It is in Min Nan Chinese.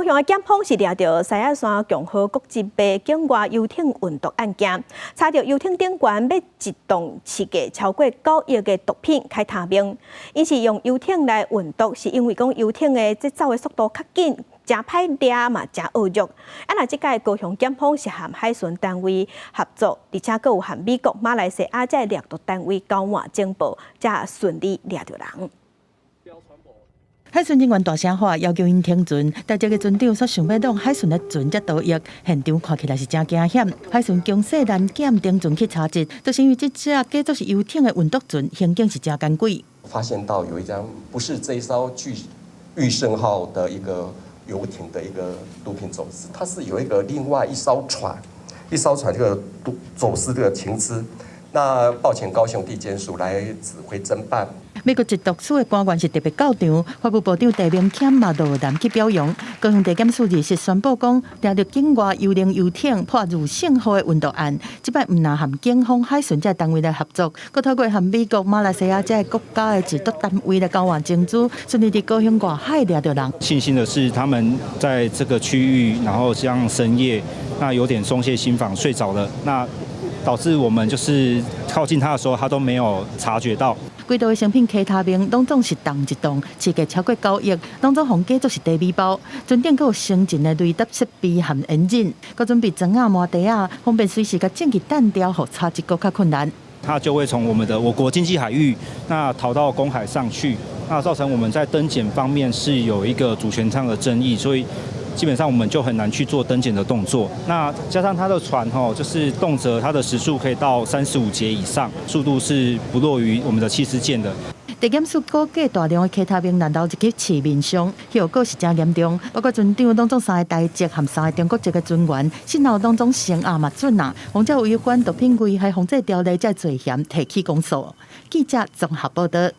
高雄的檢方是掠著獅仔山共和國一賣境外遊艇運毒案件，查著遊艇頂懸欲一棟市價超過9億的毒品開他命。𪜶是用遊艇來運毒，是因為講遊艇的這走的速度較緊，誠歹掠嘛，誠惡劣。啊，若這擺高雄檢方是和海巡單位合作，而且閣有和美國、馬來西亞這掠毒單位交換情報，才順利掠著人。海巡人員大聲喊，要求𪜶停船，但這个船長煞想欲擋海巡的船才逃逸，現場看起來是誠驚險。海巡強勢攔檢停船去查緝，就是因為這隻假作是遊艇的運毒船，行徑是誠艱詭。發現到有一張不是這一艘巨裕盛號的一個遊艇的一個毒品走私，它是有一個另外一艘船，一艘船這個毒走私這個情資，那報請高雄地檢署來指揮偵辦。美國緝毒署的官員是特別到場，法務部長陳明謙嘛落南去表揚。高雄地檢署日宣布講，掠著境外幽靈遊艇破裕盛號的運毒案，這擺毋但和警方、海巡這單位來合作，閣透過和美國、馬來西亞這個國家的緝毒單位來交換情資，順利佇高雄外海掠著人。慶幸的是，他們在這個區域，然後像深夜，那有點鬆懈心防，睡着了，那導致我們就是靠近他的時候，他都沒有察覺到。規道的成品 K 他命攏總是重一噸，市價超過9億，攏總予假作是低美包。船頂閣有先進的雷達設備和引擎，閣準備磚仔麻袋仔，方便隨時共證據彈掉，予查緝閣較困難。它就會從我們的我國經濟海域，那逃到公海上去，那造成我們在登檢方面是有一個主權上的爭議，所以基本上我們就很難去做登檢的動作。那加上它的船吼，就是動輒它的時速可以到35節以上，速度是不落於我們的緝私艦的。地檢署估計大量的 K 他命難流入去市面上，後果是誠嚴重。包括船長攏總三個台籍和三個中國籍的船員，身後攏總聲押嘛準啊，予這違反毒品危害防制條例這罪嫌提起公訴。記者綜合報道。